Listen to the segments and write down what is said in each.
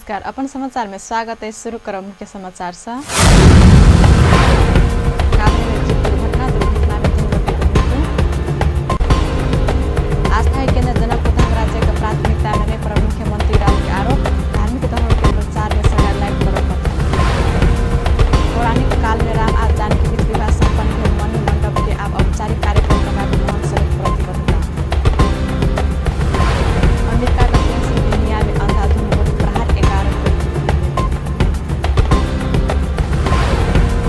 नमस्कार, अपन समाचार में स्वागत है। शुरू करब मुख्य समाचार से। दुर्घटना में 3 गोटे के मृत्यु। आस्था केंद्र जनकपुर धाम राज्य के प्राथमिकता में नहीं पर मुख्यमंत्री राउत के आरोप। धार्मिक धर्म के प्रचार में सरकार लायक पड़ल। पौराणिक काल में राम आ जानकी बीच विवाह संपन्न भेल मणि मंडप के आब औपचारिक कार्यक्रम करबाक महंत सहित प्रतिबद्धता। अमेरिका के पेंसिल्वेनिया में अंधाधुंध गोली प्रहार 11 के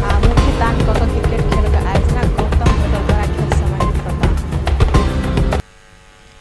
आ मुख्य दान क क्रिकेट खेल के आयोजना गौतम होटल द्वारा खेल सामग्री प्रदान।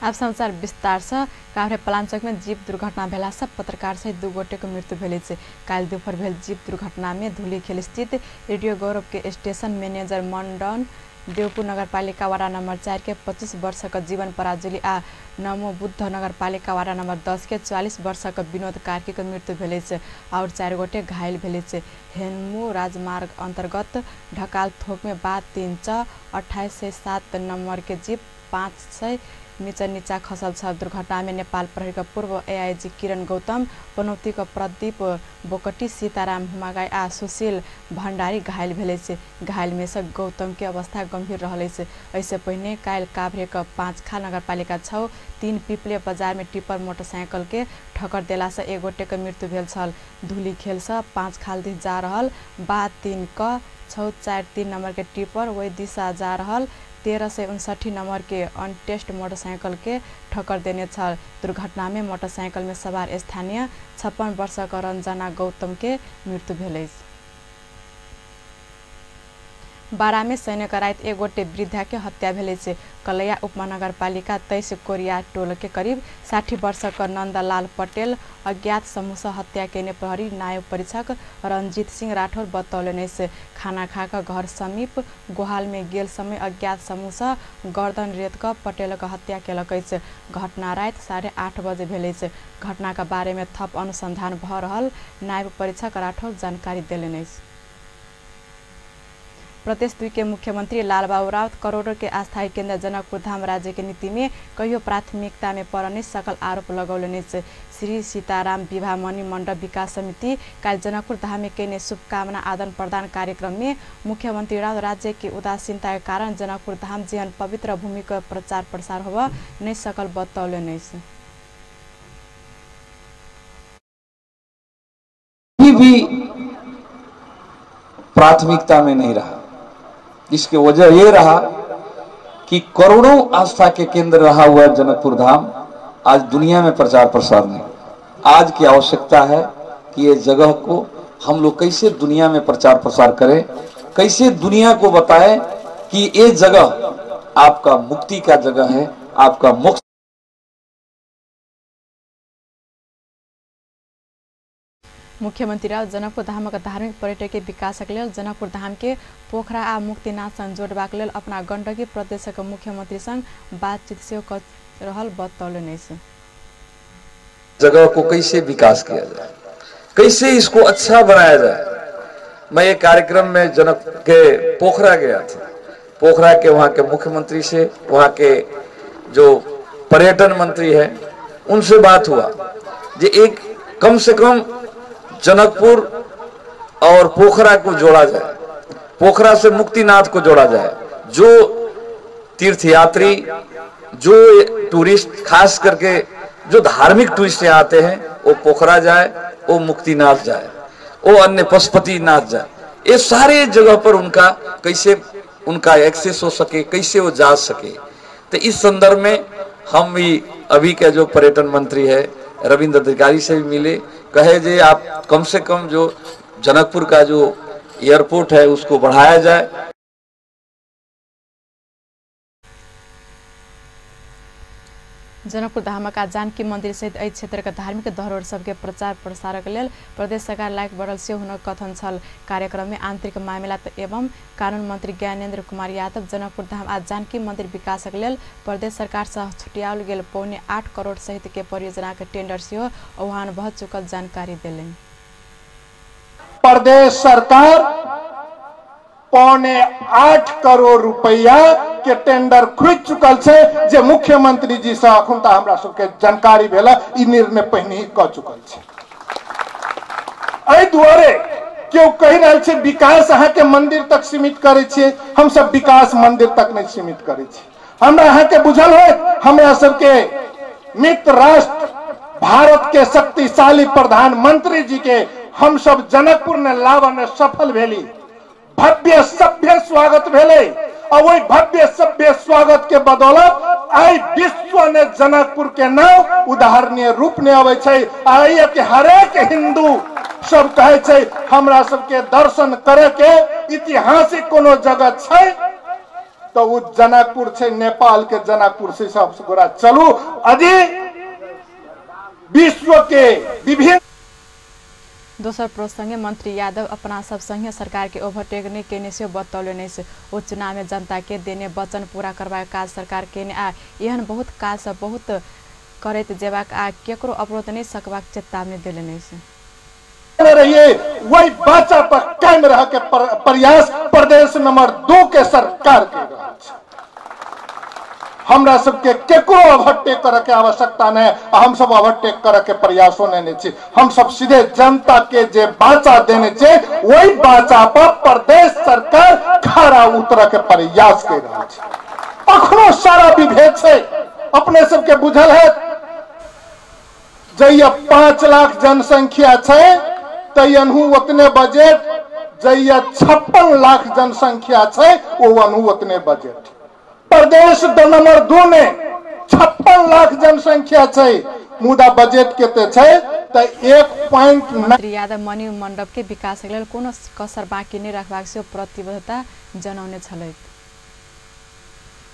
आब समाचार विस्तार से। काभ्रे पलाञ्चोक में जीप दुर्घटना भेला से पत्रकार सहित 2 गोटे के मृत्यु भेल अछि। काल्हि दुपहर भेल जीप दुर्घटना में धुलीखेल स्थित रेडियो गौरव के स्टेशन मैनेजर मंडन देवपुर नगरपालिका वार्ड नंबर 4 के 25 वर्षक जीवन पराजुली आ नमो बुद्ध नगरपालिका वार्ड नंबर 10 के 44 वर्षक विनोद कार्की के मृत्यु भेल अछि और 4 गोटे घायल भेल अछि। हेमू राजमार्ग अंतर्गत ढकाल थोक में बा 3 च 2807 नंबर के जीप 500 मीटर नीचा खसल छल। दुर्घटना में नेपाल प्रहरी के पूर्व एआईजी किरण गौतम, पनौती के प्रदीप बोकटी, सीताराम हुमागाई आ सुशील भंडारी घायल भेल अछि। घायल में से गौतम के अवस्था गंभीर रहल अछि। एहिसे पहिने काल्हि काभ्रे के पाँचखाल नगरपालिका 6 3 पिपले बाजार में टिप्पर मोटरसाइकिल के ठक्कर देला से 1 गोटे के मृत्यु भेल छल। धुलीखेल से पाँचखाल दिस जा रहल बा 3 क 6 4 3 नंबर के टिप्पर वही दिशा जा रहल 1359 नंबर के अनटेस्ट मोटरसाइकिल के ठक्कर देने छल। दुर्घटना में मोटरसाइकिल में सवार स्थानीय 56 वर्षक रंजना गौतम के मृत्यु भेल अछि। बारा में सैन्य राति 1 गोटे वृद्धा के हत्या भेल अछि। कलैया उपमहानगरपालिका 23 कोरिया टोल के करीब 60 वर्षक नंदलाल पटेल अज्ञात समूह से हत्या केने प्रहरी नायब परीक्षक रंजीत सिंह राठौर बतौलनि अछि। खाना खा कऽ घर समीप गोहाल में गेल समय अज्ञात समूह से गर्दन रेत कऽ पटेल के हत्या केलक अछि। घटना राति 8:30 बजे भेल अछि। घटना के बारे में थप अनुसंधान भऽ रहल नायब परीक्षक राठौर जानकारी देलनि अछि। प्रदेश 2 के मुख्यमंत्री लालबाबू राउत करोड़ों के अस्थायी केंद्र जनकपुर धाम राज्य के नीति में कहियो प्राथमिकता में पड़ नहीं सकल आरोप लगौलनि अछि। श्री सीताराम विवाह मणि मंडप विकास समिति काल्हि जनकपुर धाम में केने शुभकामना आदान प्रदान कार्यक्रम में मुख्यमंत्री राउत राज्य के उदासीनता के कारण जनकपुर धाम जेहन पवित्र भूमि के प्रचार प्रसार होब नहीं सकल बतौलनि अछि। भी प्राथमिकता में नहीं रहा, इसके वजह यह रहा कि करोड़ों आस्था के केंद्र रहा हुआ जनकपुर धाम आज दुनिया में प्रचार प्रसार नहीं। आज की आवश्यकता है कि ये जगह को हम लोग कैसे दुनिया में प्रचार प्रसार करें, कैसे दुनिया को बताएं कि ये जगह आपका मुक्ति का जगह है, आपका मोक्ष। मुख्यमंत्री राउत जनकपुर धामक धार्मिक पर्यटकीय विकासक लेल जनकपुर धाम के पोखरा आ मुक्तिनाथ संग जोड़बाक लेल अपना गंडकी प्रदेशक मुख्यमंत्री संग बातचीत सेहो क रहल बतौलनि अछि। जगह को कैसे विकास किया जाए, कैसे इसको अच्छा बनाया जाए। मैं एक कार्यक्रम में जनक के पोखरा गया था। पोखरा के वहाँ के मुख्यमंत्री से, वहाँ के जो पर्यटन मंत्री है उनसे बात हुआ जे एक कम से कम जनकपुर और पोखरा को जोड़ा जाए, पोखरा से मुक्तिनाथ को जोड़ा जाए। जो तीर्थयात्री, जो टूरिस्ट, खास करके जो धार्मिक टूरिस्ट यहाँ आते हैं, वो पोखरा जाए, वो मुक्तिनाथ जाए, वो अन्य पशुपतिनाथ जाए। ये सारे जगह पर उनका कैसे उनका एक्सेस हो सके, कैसे वो जा सके। तो इस संदर्भ में हम भी अभी के जो पर्यटन मंत्री है रविंद्र अधिकारी से भी मिले, कहे जे आप कम से कम जो जनकपुर का जो एयरपोर्ट है उसको बढ़ाया जाए। जनकपुर धामक जानकी मंदिर सहित एहि क्षेत्रक धार्मिक धरोहर सबके प्रचार प्रसारक लेल प्रदेश सरकार लायक बढ़ल सेहो हुनक कथन छल। कार्यक्रम में आंतरिक मामिला एवं कानून मंत्री ज्ञानेन्द्र कुमार यादव जनकपुर धाम आ जानकी मंदिर विकासक लेल प्रदेश सरकार से छुटियाओल गेल 7.75 करोड़ सहित के परियोजना के टेंडर सेहो आह्वान भऽ चुकल जानकारी देलनि। प्रदेश सरकार 7.75 करोड़ रुपया के टेंडर खुजि चुकल छै, जे मुख्यमंत्री जी से अखुनता हमरा सबके जानकारी भेल, ई निर्णय पहिने ही कऽ चुकल छै। एहि दुआरे केओ कहि रहल छै विकास अहाँके मंदिर तक सीमित करै छियै, हम सब विकास मंदिर तक नहीं सीमित करै छी। हमरा अहाँके बुझल होय, हमरा सबके मित्र राष्ट्र भारत के शक्तिशाली प्रधानमंत्री जी के हम सब जनकपुर ने लाबऽ में सफल भेली। भव्य सभ्य स्वागत भेलै आ वही भव्य सभ्य स्वागत के बदौलत आइ विश्व ने जनकपुर के नाम उदाहरणीय रूप ने अबै छै। आइ के हरेक हिंदू सब कहै छै हमरा सबके दर्शन करे के ऐतिहासिक कोनो जगह छै तो वो जनकपुर छै, नेपाल के जनकपुर से सब गोरा चलू। अजी विश्व के विभिन्न दोसर प्रसंगे मंत्री यादव अपना सब संघीय सरकार के ओवरटेक नहीं केने से बतौलनि अछि। ओ चुनाव में जनता के देने वचन पूरा करबाक काज सरकार केने आ एहन बहुत काज सब बहुत करैत जेबाक आ केकरो अवरोध नहीं सकबाक चेतावनी देलनि अछि। रहिए वही बाचा पर कायम रह के प्रयास प्रदेश नंबर 2 के सरकार के रहल छै। हमरा सबके केकरो ओवरटेक करे के आवश्यकता नहीं, हम सब ओवरटेक करे के प्रयासो नहीं छी। हम सब सीधे जनता के जे बाचा देने छे वही बाचा पर प्रदेश सरकार खरा उतर के प्रयास कर रहल छै। अखनो सारा विभेद छै, अपने सबके बुझल है। जहिया 5 लाख जनसंख्या छै तैयनहु उतने बजट, जहिया 56 लाख जनसंख्या छै ओ अनहु उतने बजट। प्रदेश नंबर 2 में 56 लाख जनसंख्या छै मुदा बजट कते छै त 1.9। मंत्री यादव मणि मंडप के विकास के लेल कोनो कसर बाकी नहीं रखबाक सेहो प्रतिबद्धता जनौने छलथि।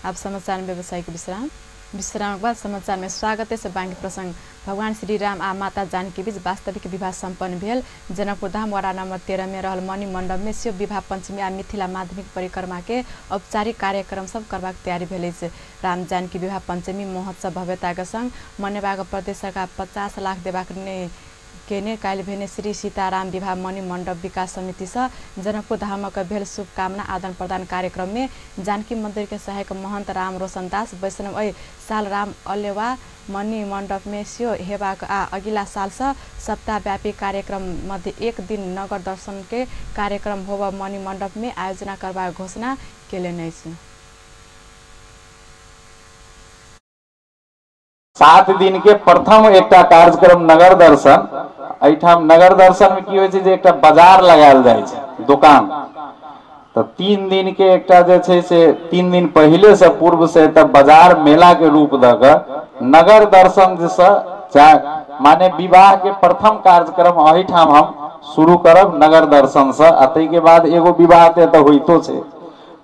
अब समाचार में व्यवसायिक विश्राम। विश्राम के बाद समाचार में स्वागत है। बाँकी प्रसंग भगवान श्री राम आ माता जानकी बीच वास्तविक विवाह सम्पन्न भेल। जनकपुर धाम वार्ड नंबर 13 में रहल मणि मंडप में सेहो विवाह पंचमी आ मिथिला माध्यमिक परिक्रमा के औपचारिक कार्यक्रम सब करबाक तैयारी भेल अछि। राम जानकी विवाह पंचमी महोत्सव भव्यता के संग मनेबाक प्रदेश सरकार 50 लाख देबाक निर्णय केने काल्हि भेने श्री सीताराम विवाह मणि मंडप विकास समिति से जनकपुर धामक भेल शुभकामना आदान प्रदान कार्यक्रम में जानकी मंदिर के सहायक महंत राम रोशन दास वैष्णव एहि साल राम अलेवा मणि मंडप में सेहो हेबाक आ अगिला साल से सप्ताहव्यापी कार्यक्रम मध्य एक दिन नगर दर्शन के कार्यक्रम होब मणि मंडप में आयोजना करबाक घोषणा केलनि अछि। 7 दिन के प्रथम एकटा कार्यक्रम नगर दर्शन। एहिठाम नगर दर्शन में की होइ छै जे एकटा बाजार लगायल जाइ छै दुकान, तो 3 दिन के एकटा जे छै से 3 दिन पहिले से पूर्व से एतऽ बाजार मेला के रूप दऽ कऽ नगर दर्शन जैसे माने विवाह के प्रथम कार्यक्रम एहिठाम हम शुरू करब नगर दर्शन से। आ ताहिके बाद एगो विवाह तऽ एतऽ होइतो छै,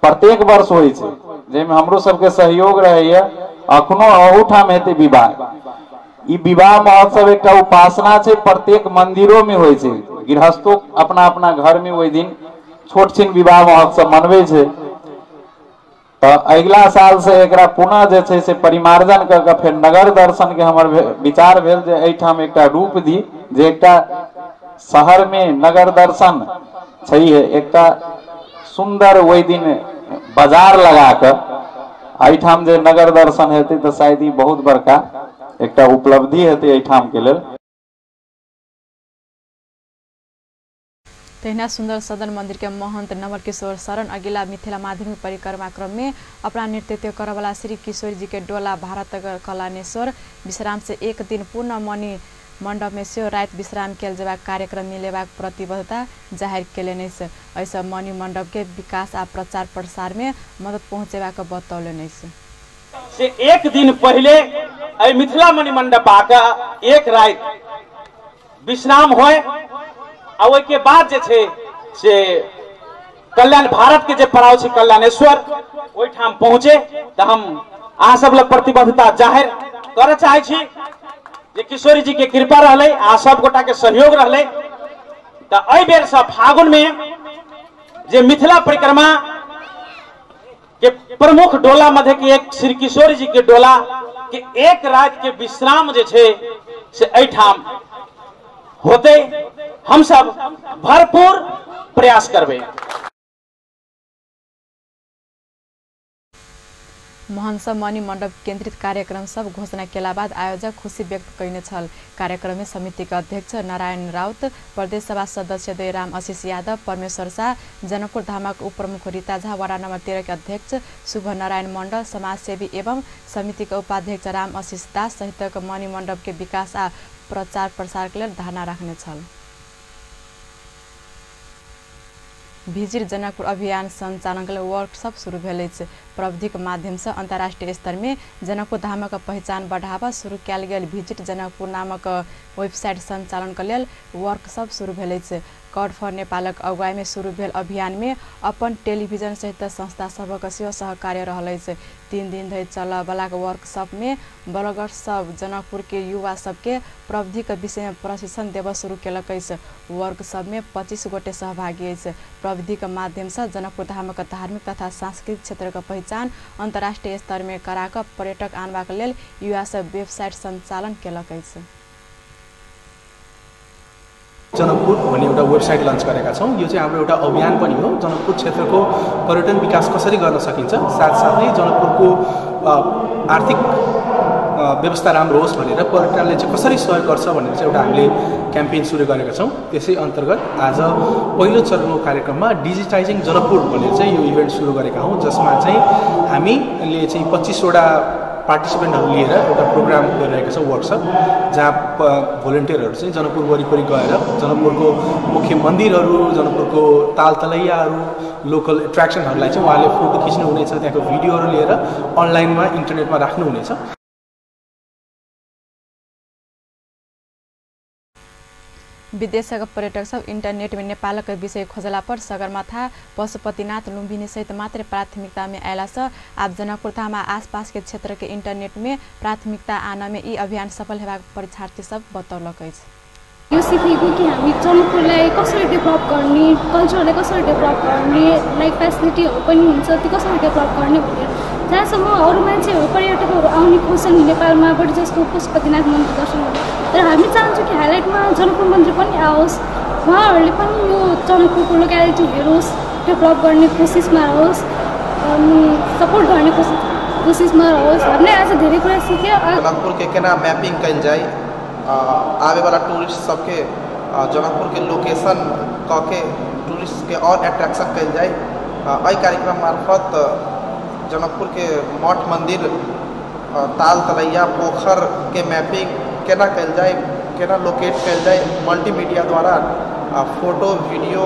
प्रत्येक वर्ष होइ छै, जाहिमे हमरो सबके सहयोग रहैया। अखनो अहूठाम हेतै विवाह। ई विवाह महोत्सव एकटा उपासना छै, प्रत्येक मंदिरो में होइ छै, गृहस्थो अपना अपना घर में ओहि दिन छोट छिन विवाह महोत्सव मनबै छै। तऽ अगिला साल से एकरा पुनः जे छै से परिमार्जन कऽ कऽ फेर नगर दर्शन के हमर विचार भेल जे एहिठाम एकटा रूप दी जे एकटा शहर में नगर दर्शन छैहे, एकटा सुंदर ओहि दिन बाजार लगा कऽ एहिठाम जे नगर दर्शन हेतै तऽ शायद ई बहुत बड़का एकटा उपलब्धि हेतै एहिठाम के लेल। तहिना सुंदर सदन मंदिर के महंत नवल किशोर शरण अगिला मिथिला माध्यमिक परिक्रमा क्रम में अपना नेतृत्व करवला श्री किशोर जी के डोला भारत कलानेश्वर विश्राम से एक दिन पूर्ण मणि मंडप में सेहो राति विश्राम कयल जेबाक कार्यक्रम मिलेबाक प्रतिबद्धता जाहिर केलनि अछि। एहिसँ मणि मंडप के विकास आ प्रचार प्रसार में मदद पहुँचेबाक बतौलनि अछि। से एक दिन पहले एहि मिथिला मणि मंडप आके एक राति विश्राम होय आ ओहिके बाद जे छै से कल्याण भारत के जे पड़ाव छै कल्याणेश्वर ओहिठाम पहुँचे। तऽ हम अहाँ सब लग प्रतिबद्धता जाहिर करऽ चाहै छी जे किशोरी जी के कृपा रहलै आ सब गोटा के सहयोग रहलै तऽ एहि बेर से फागुन में जे मिथिला परिक्रमा के प्रमुख डोला मध्य के एक श्री किशोरी जी के डोला के एक रात के विश्राम जे छै से एहिठाम होते, हम सब भरपूर प्रयास करबे। महंत मणि मण्डप केन्द्रित कार्यक्रम सब घोषणा केला बाद आयोजक खुशी व्यक्त कयने छल। कार्यक्रम में समिति के अध्यक्ष नारायण राउत, प्रदेश सभा सदस्य दयराम आशीष यादव, परमेश्वर शाह, जनकपुर धामक उपप्रमुख रीता झा, वार्ड नंबर 13 के अध्यक्ष शुभ नारायण मंडल, समाजसेवी एवं समिति के उपाध्यक्ष राम आशीष दास सहित मणि मण्डप के विकास आ प्रचार प्रसार के लेल धारणा राखने छल। भिजिट जनकपुर अभियान संचालन के वर्कशॉप शुरू भेल अछि। प्रविधिक माध्यम से अंतर्राष्ट्रीय स्तर में जनकपुर धामक पहचान बढ़ावा शुरू कयल गेल भिजिट जनकपुर नामक वेबसाइट संचालन के लेल वर्कशॉप शुरू भेल अछि। कोड फॉर नेपालक अगुवाई में शुरू भेल अभियान में अपन टेलीविजन सहित संस्था सभक सेहो सहकार्य रहल अछि। 3 दिन धरि चलय वाला वर्कशॉप में ब्लॉगर सब जनकपुर के युवा सबके प्रविधिक विषय में प्रशिक्षण देबय शुरू केलक अछि। वर्कशॉप में 25 गोटे सहभागी अछि। प्रविधिक माध्यम से जनकपुर धामक धार्मिक तथा सांस्कृतिक क्षेत्रक पहचान अंतर्राष्ट्रीय स्तर में कराक पर्यटक आनबाक लेल युवा सब वेबसाइट संचालन केलक अछि। जनकपुर भन्ने एउटा वेबसाइट लन्च गरेका छौँ। यो चाहिँ हाम्रो एउटा अभियान पनि हो। जनकपुर क्षेत्रको पर्यटन विकास कसरी गर्न सकिन्छ, साथसाथै जनकपुरको आर्थिक व्यवस्था राम्रो होस् भनेर पर्यटनले चाहिँ कसरी सहयोग गर्छ भनेर चाहिँ एउटा हामीले क्याम्पेन सुरु गरेका छौँ। त्यसै अन्तर्गत आज पहिलो चरणको कार्यक्रममा डिजिटाइजिङ जनकपुर भनेर चाहिँ यो इभेन्ट सुरु गरेका हौँ, जसमा चाहिँ हामीले चाहिँ 25वटा पार्टिसिपेन्टहरू लिएर एउटा प्रोग्राम गरिरहेका छौँ, वर्कसप, जहाँ भोलिन्टियरहरू चाहिँ जनकपुर वरिपरि गएर जनकपुरको मुख्य मन्दिरहरू, जनकपुरको ताल तलैयाहरू, लोकल एट्र्याक्सनहरूलाई चाहिँ उहाँले फोटो खिच्नुहुनेछ, त्यहाँको भिडियोहरू लिएर अनलाइनमा इन्टरनेटमा राख्नुहुनेछ। विदेशक पर्यटक सब इंटरनेट में नेपालक विषय खोजला पर सगरमाथा, पशुपतिनाथ, लुम्बिनी सहित मात्र प्राथमिकता में आयला से आब जनकपुर धाम आ आसपास के क्षेत्र के इंटरनेट में प्राथमिकता आन में ई अभियान सफल हेबाक परीक्षार्थी सब बतौलक अछि। यो सिकेको कि हामी जनकपुरलाई कसरी डेभलप गर्ने, कल्चरलाई कसरी डेभलप गर्ने, लाइक फेसिलिटीहरू पनि हुन्छ त्यो कसरी डेभलप गर्ने भनेर। जहाँसम्म अरू मान्छेहरू पर्यटकहरू आउने खोज्छन् नेपालमा बढी जस्तो पशुपतिनाथ मन्दिर दर्शन गर्नु, तर हामी चाहन्छौँ कि हाइलाइटमा जनकपुर मन्दिर पनि आओस्, उहाँहरूले पनि यो जनकपुरको लोक्यालिटी हेरोस्, डेभलप गर्ने कोसिसमा रहोस् अनि सपोर्ट गर्ने कोसिसमा रहोस्। हामीले आज धेरै कुरा सिक्यो। जनकपुर के केना मैपिंग कयल जाय, आवे वाला टूरिस्ट सबके जनकपुर के लोकेशन क के टूरिस्ट के और अट्रैक्शन कयल जाय। एहि कार्यक्रम मार्फत जनकपुर के मठ मंदिर, ताल तलैया, पोखर के मैपिंग केना कयल जाय, केना लोकेट कयल जाय, मल्टीमीडिया द्वारा फोटो वीडियो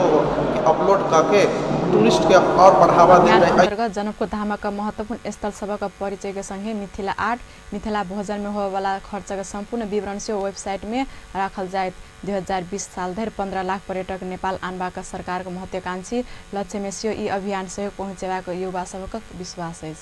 अपलोड करके टूरिस्ट के और बढ़ावा देल जाय। अंतर्गत जनकपुर धामक महत्वपूर्ण स्थल सबक परिचय के संगे मिथिला आर्ट, मिथिला भोजन में होय वाला खर्च के संपूर्ण विवरण सेहो वेबसाइट में राखल जायत। 2020 साल धरि 15 लाख पर्यटक नेपाल आनबाक सरकारक महत्वाकांक्षी लक्ष्य में सेहो ई अभियान सहयोग पहुँचेबाक युवा सबक विश्वास अछि।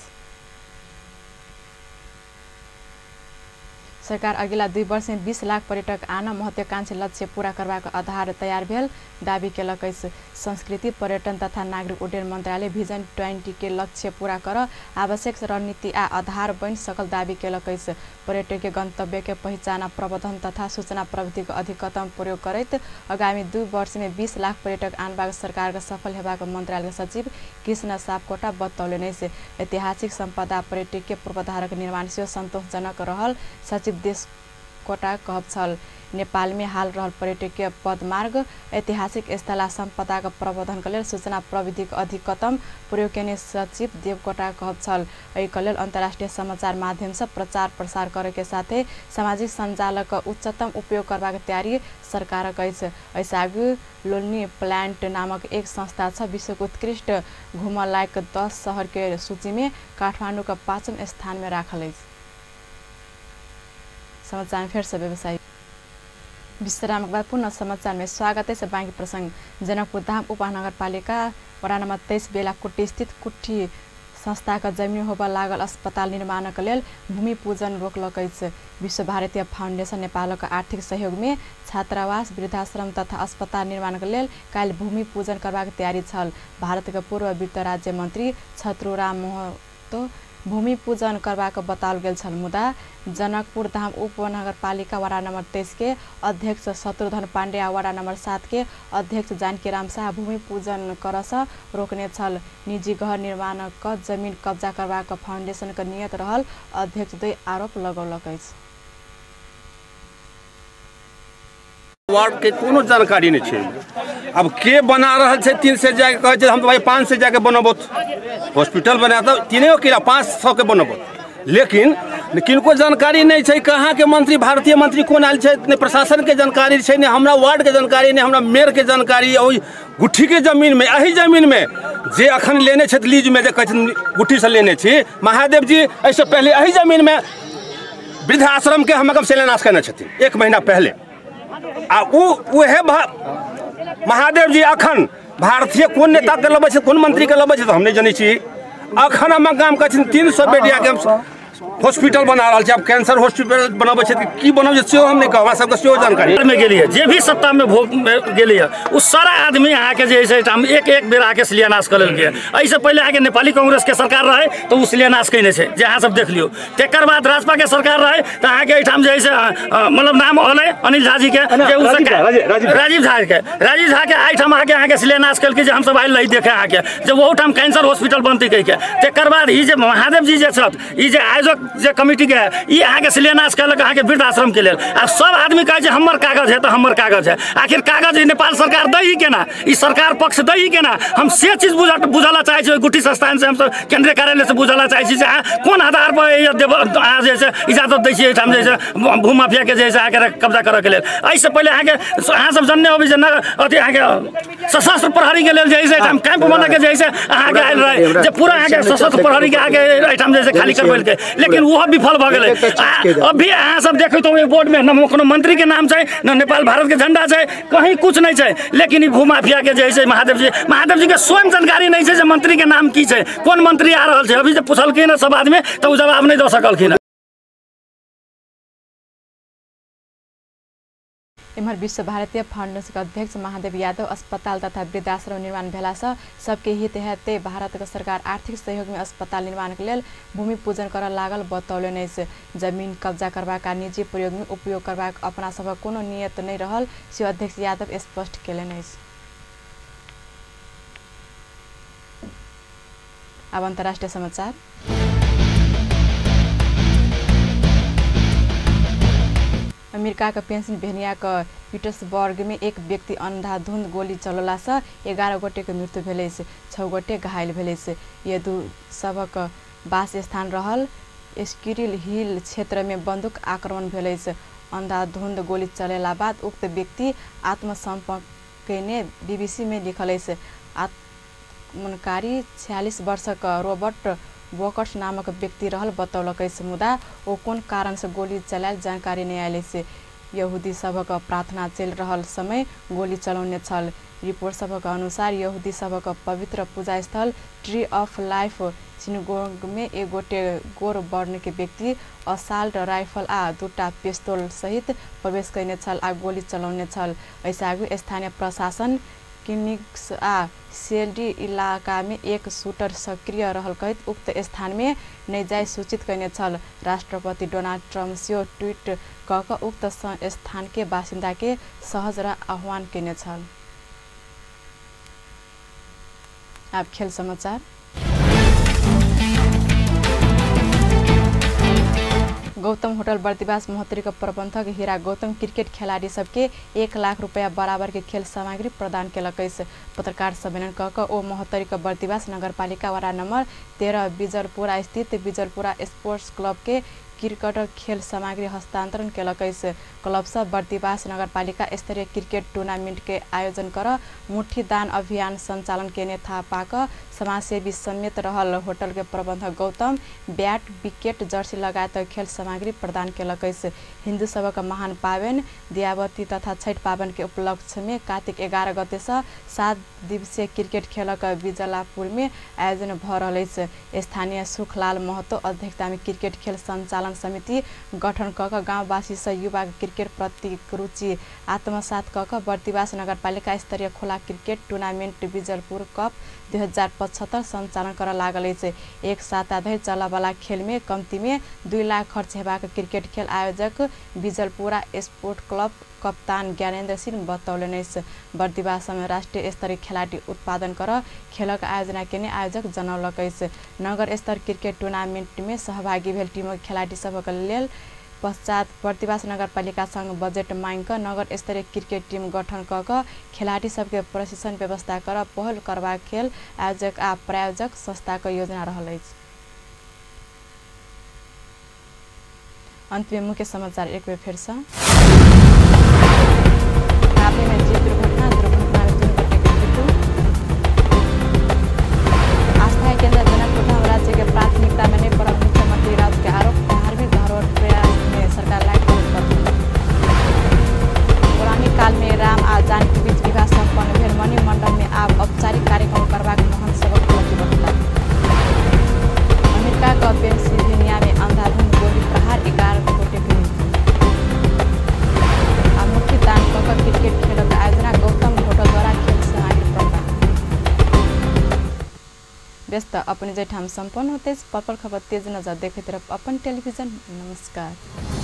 सरकार अगिला 2 वर्ष में 20 लाख पर्यटक आन महत्वाकांक्षी लक्ष्य पूरा करबाक आधार तैयार भेल दावी केलक अछि। संस्कृति, पर्यटन तथा नागरिक उड्डयन मंत्रालय विजन 20 के लक्ष्य पूरा कर आवश्यक रणनीति आ आधार बनि सकल दावी केलक अछि। पर्यटकीय गंतव्य के पहिचान, प्रबंधन तथा सूचना प्रविधि के अधिकतम प्रयोग करैत आगामी 2 वर्ष में 20 लाख पर्यटक आनबाक सरकार के सफल हेबाक मंत्रालय सचिव कृष्ण सापकोटा बतौलनि अछि। ऐतिहासिक संपदा पर्यटकीय पूर्वाधारक निर्माण सेहो संतोषजनक रहल सचिव देशकोटा कहब छल। नेपाल में हाल रहल पर्यटकीय पदमार्ग, ऐतिहासिक स्थल आ संपदाक प्रबंधन के लेल सूचना प्रविधिक अधिकतम प्रयोग केने सचिव देवकोटा कहब छल। एहि लेल अंतर्राष्ट्रीय समाचार माध्यम से प्रचार प्रसार करे के साथे सामाजिक सञ्जालक उच्चतम उपयोग करबाक तयारी सरकारक अछि। एहिसँ आगू लोनी प्लांट नामक एक संस्था छ विश्वको उत्कृष्ट घुमऽ लायक 10 शहर के सूची में काठमाडौँ का 5वां स्थान में राखल अछि। समाचार फेर से व्यवसायी विश्राम के बाद पुनः समाचार में स्वागत है। बाँकी प्रसंग जनकपुर धाम उपमहानगरपालिका वडा नम्बर 23 बेलाकुटी स्थित कुठी संस्थाक जमीन होबय लागल अस्पताल निर्माणक लेल भूमि पूजन रोकलक अछि। विश्व भारतीय फाउंडेशन नेपालक आर्थिक सहयोग में छात्रावास, वृद्धाश्रम तथा अस्पताल निर्माणक लेल काल्हि भूमि पूजन करबाक तयारी छल। भारतक पूर्व वित्त राज्य मन्त्री छत्रुराम महतो भूमि पूजन करबाक बताओल गेल छल। मुदा जनकपुर धाम उपनगरपालिका वार्ड नंबर 23 के अध्यक्ष शत्रुघ्न पांडे आ वार्ड नंबर 7 के अध्यक्ष जानकीराम शाह भूमि पूजन करसँ रोकने छल। निजी घर निर्माण क जमीन कब्जा करबाक फाउंडेशन के नियत रहल अध्यक्ष द्वय आरोप लगौलक अछि। वार्ड के कोनो जानकारी नहीं छै। अब के बना रहल छै 300 जाके कहै छै हम तो भाई 500 जाके बनबो, हॉस्पिटल बना तो 3 के 500 के बनबो, लेकिन किनको जानकारी नहीं छै। कहाँ के मंत्री, भारतीय मंत्री कोन आयल छै, ने प्रशासन के जानकारी छै, ने हमरा वार्ड के जानकारी, ने हमरा मेयर के जानकारी। ओहि गुट्ठी के जमीन में, एही जमीन में जे अखन लेने छथि लीज में, जे कहै छथिन गुट्ठी से लेने छी महादेव जी, एहिसँ पहले एही जमीन में वृद्धाश्रम के हम शिलान्यास करने छथिन 1 महीना पहले। आ उहे महादेव जी अखन भारतीय कोन नेता के लबै छै, कोन मंत्री के लबै छै, तो हम नहीं जनै छी। अखन हम गाम कहै छथिन 300 बेडिया के हम हॉस्पिटल बना रहल छी। अब कैंसर हॉस्पिटल बनबै छै की बनबै छै सेहो हम नहीं कहब, हमरा सबके सेहो जानकारी में गेलियै। जे भी सत्ता में भोग में गेलियै ओ सारा आदमी अहाँके जे है हम एक एक बेर आके शिलान्यास कऽ लेलकै। एहिसँ पहिले अहाँके नेपाली कांग्रेस के सरकार रहे तऽ ओ शिलान्यास कयने छै, जे अहाँ सब देख लियौ। तकर बाद राजपा के सरकार रहे तऽ अहाँके एहिठाम जे है से मतलब नाम अलै अनिल झा जी के, राजीव झा के, राजीव झा के एहिठाम आके अहाँके शिलान्यास केलकै जे हमसब आयल रही देखे अहाँके जे ओहूठाम कैंसर हॉस्पिटल बनतै कहिके। तकर बाद ई जे महादेव जी जे छथि, ई जे आयोजक जे कमिटी के है, ई अहाँके शिलान्यास कयलक अहाँके वृद्धाश्रम के लेल। आ सब आदमी कहै छै हमर कागज है तऽ हमर कागज है। आखिर कागज नेपाल सरकार दै ही केना, ई सरकार पक्ष दै ही केना? हम से चीज बुझऽ चाहै छी। गुट्ठी संस्थान से हमसब केंद्रीय कार्यालय से बुझऽ चाहै छी जे अहाँ कोन आधार पर देब, अहाँ जे छै इजाजत दै छी एहिठाम जे छै भूमाफिया के जे छै अहाँके कब्जा करऽ के लेल। एहिसँ पहिले अहाँके अहाँ सब जनने होबै जे अथी अहाँके सशस्त्र प्रहरी के लेल जे है से एहिठाम कैंप बनऽ के जे है से अहाँके आयल रहै, जे पूरा अहाँके सशस्त्र प्रहरी के अहाँके एहिठाम जे छै खाली करबेलकै, लेकिन ओहो विफल भऽ गेलै। अभी अहाँ सब देखैत होबै बोर्ड में न कोनो मंत्री के नाम छै, न नेपाल भारत के झंडा छै, कहीं कुछ नहीं छै। लेकिन ई भूमाफिया के जे है से महादेव जी के स्वयं जानकारी नहीं छै जे मंत्री के नाम की छै, कोन मंत्री आ रहल छै। अभी जे पुछलखिन सब आदमी तऽ ओ जवाब नहीं दऽ सकलखिन। एम्हर विश्व भारतीय फाउंडेशन के अध्यक्ष महादेव यादव अस्पताल तथा वृद्धाश्रम निर्माण भेलासँ सबके हित हेतै भारतक सरकार आर्थिक सहयोग में अस्पताल निर्माण के लेल भूमि पूजन करऽ लागल बतौलनि अछि। जमीन कब्जा करबाक आ निजी प्रयोग में उपयोग करबाक अपना सभक कोनो नियत नहि रहल से अध्यक्ष यादव स्पष्ट केलनि अछि। अब अंतर्राष्ट्रीय समाचार। अमेरिका के पेंसिल्वेनिया के पीटर्सबर्ग में एक व्यक्ति अंधाधुंध गोली चलौलासँ 11 गोटे के मृत्यु भेल अछि, 6 गोटे घायल भेल अछि। यदु सभक वास स्थान रहल स्क्विरल हिल क्षेत्र में बंदूक आक्रमण भेल अछि। अंधाधुंध गोली चलेला बाद उक्त व्यक्ति आत्मसमर्पण कयने बीबीसी में लिखल अछि। आक्रमणकारी 46 वर्षक रॉबर्ट वॉकर्स नामक व्यक्ति रहल बतौलक अछि, मुदा ओ कोन कारण से गोली चलायल जानकारी नहि आयल अछि। यहूदी सभक प्रार्थना चलि रहल समय गोली चलौने छल। रिपोर्ट सभक अनुसार यहूदी सभक पवित्र पूजा स्थल ट्री ऑफ लाइफ सिनगोग में एक गोटे गोर वर्ण के व्यक्ति असाल्ट राइफल आ 2टा पिस्तौल सहित प्रवेश कयने छल आ गोली चलौने छल। एहिसँ आगू स्थानीय प्रशासन किनिक्स आ सेल्डी इलाका में एक शूटर सक्रिय रहल कहैत उक्त स्थान में नहि जाय सूचित कयने छल। राष्ट्रपति डोनाल्ड ट्रम्प सेहो ट्वीट कऽ कऽ उक्त स्थान के बासिन्दा के सहज रह आह्वान कयने छल। आब खेल समाचार। गौतम होटल बर्दिवास महोत्तरी के प्रबंधक हीरा गौतम क्रिकेट खेलाड़ी सबके 1 लाख रुपया बराबर के खेल सामग्री प्रदान केलक अछि। पत्रकार सम्मेलन कऽ कऽ ओ महोत्तरी के बर्दिवास नगरपालिका वार्ड नंबर 13 बिजलपुरा स्थित बिजलपुरा स्पोर्ट्स क्लब के क्रिकेट खेल सामग्री हस्तांतरण केलक अछि। क्लब सब बर्दिवास नगरपालिका स्तरीय क्रिकेट टूर्नामेंट के आयोजन कर मुट्ठी दान अभियान संचालन केने थाहा पाक समाजसेवी समेत रहल होटल के प्रबंधक गौतम बैट विकेट जर्सी लगायत खेल सामग्री प्रदान केलक अछि। हिन्दू सबक महान पावन दियावती तथा छठ पावन के उपलक्ष्य में कार्तिक 11 गते से 7 दिवसीय क्रिकेट खेलक बिजलापुर में आयोजन भ रहल अछि। स्थानीय सुखलाल महतो अध्यक्षता में क्रिकेट खेल संचालन संचालन समिति गठन क क गाउँवासी सँ युवा क्रिकेट प्रति रुचि आत्मसात क क बर्दिवास नगरपालिका स्तरीय खुला क्रिकेट टूर्नामेंट बिजलपुर कप 2075 संचालन कर लागल अछि। एक साता धरि चलऽवला खेल में कम्ती में 2 लाख खर्च हेबाक क्रिकेट खेल आयोजक बिजलपुरा स्पोर्ट क्लब कप्तान ज्ञानेन्द्र सिंह बतौलनि अछि। बर्दिवास में राष्ट्रीय स्तरीय खेलाडी उत्पादन कर खेलक आयोजना केने आयोजक जनौलक अछि। नगर स्तर क्रिकेट टूर्नामेंट में सहभागी भेल टीमक खेलाडी सभक लेल पश्चात बर्दिवास नगरपालिका संग बजेट मांग क नगर स्तरीय क्रिकेट टीम गठन क क खेलाडी सबके प्रशिक्षण व्यवस्था कर पहल करबाक खेल आयोजक आ प्रायोजक संस्थाक योजना रहल अछि। अंत में मुख्य समाचार एक बेर फेर से। काभ्रे में जीप दुर्घटना, दुर्घटना में 3 गोटे के मृत्यु। आस्था केंद्र जनकपुर धाम राज्य के प्राथमिकता में नहीं पड़ल मुख्यमंत्री राउत के आरोप। धार्मिक धरोहर प्रयास में सरकार लायक। पौराणिक काल में राम आ जानकी बीच विवाह सम्पन्न भेल मणि मंडप में आब औपचारिक कार्यक्रम करबाक महंत सभक प्रतिबद्धता। अमेरिका के पेंसिल्वेनिया में अंधाधुंध गोली प्रहार, 11 गोटे के मृत्यु। आ मुट्ठी तान क क क्रिकेट खेलक आयोजना गौतम होटल द्वारा खेल सामग्री प्रदान। व्यस्त अपने जैठाम सम्पन्न होते पल पल खबर तेज नजर देखैत रह अपन टेलीविजन। नमस्कार।